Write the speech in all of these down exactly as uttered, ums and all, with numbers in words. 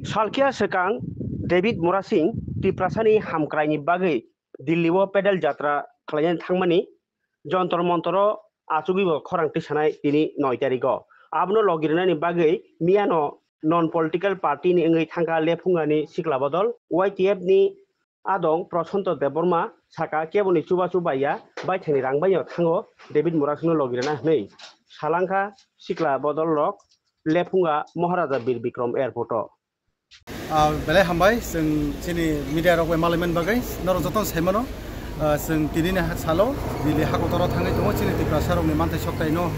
Salkhiya swkang David Murasing Tiprasani hamkraini bagwi Delhi-o pedal jatra khlainani thangmani Jontor Montoro achugwibo khorang twisanai tini noi tarigo. Abono logirinani bagwi miyano non political party ni wngwi thangkha lephungani sikla bodol Y T F ni adong Prosanto Debbarma saka keboni chubachu baiya baithangni rang baino thango David Murasingno logirina hwnwi salangkha sikla bodol rok lephunga Maharaja Bir Bikram airport o. Ah, belai hambai, chwng chini media rok bai malaiman bagwi, norok jotono saimano, ah, chwng tini ni ha-, salo, Delhi hakotoro thangwi tongo, chini Tiprasa rokni manthai soktai no,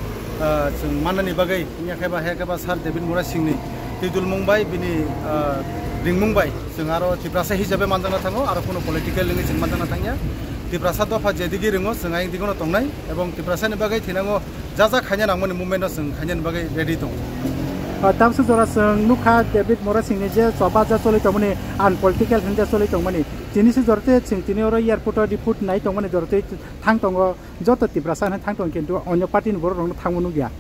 ah, chwng mannani bagwi, wngya khe ba, he khe ba Sir David Murasing ni twidulmung bai, bini, ah, ringmung bai, chwng aro Tiprasa hisabe manjakna thango, aro kuno political wngwi chwng manjakna thangya. Tiprasa dopha jedigi ringo, chwng ayang digono tongnai, ebong Tiprasa ni bagwi thinango, ja ja khaina nangmani movement no chwng khainani bagwi ready tongo. Ah, tamsuk jora chwng nukha David Murasing ni je choba ja choli tongmani, unpolitical hinja choli tongmani. Tini se jora te chwng tini oro airport o report nai tongmani jora te thang tongo, joto Tiprasa hinwi thang tongo, kintu onyo party ni borok rokno thangma nukya.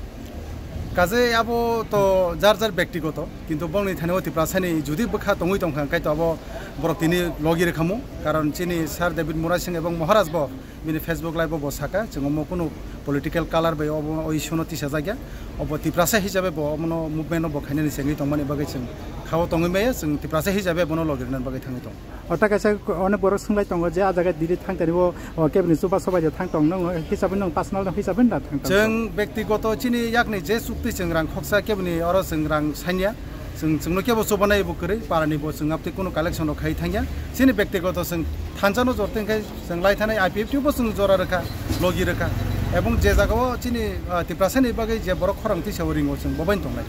Kaje abo to jar jar bektigoto, kintu bongni thani o Tiprasa ni judi bwkha tongwi tongkha, hwnkhe to abo borok tini logi rwkhamu, karon chini Sir David Murasing ebong Maharaj bo bini Facebook live o bo saka, chwng omo kunu political color bai obo o issue no tisajakya. Obo Tiprasa hisabe bo omono movement no bo khainani chengwi tongmani bagwi chwng khao tongwi maya, chwng Tiprasa hisabe bono logi rwnani bagwi thangwi tongo. O ta kaisa ko-, onek borok swngwi tongo je a jaga Delhi thang tani bo, o, kebini chuba sobai de thang tong nang hisabe nang personal nang hisabe da thang tong. Chwng bektigoto chini yakni je chukti chwng rang khoksa kebini oro chwng rang sanya. Chwng, chwngno kebo chubanai bo kwrwi, parani bo chwng aptwi kunu collection rok khai thangya. Chini bektigoto chwng thansa no jor tengkhe chwng lai thanai I P F T bo chwng jora rwkha, logi rwkha. Ebong je jagao chini, ah, Tiprasa ni bagwi je borok khorang tisa o ringo chwng bo bai tongnai.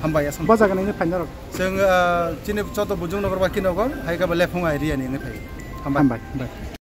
Hambai asam. Bo jaga nini phaina rok. Chwng, ah, chini choto Bujung Nogor ba Kinogor, hai khe ba Lephung area ni wngwi phai. Hambai. Hambai, hambai.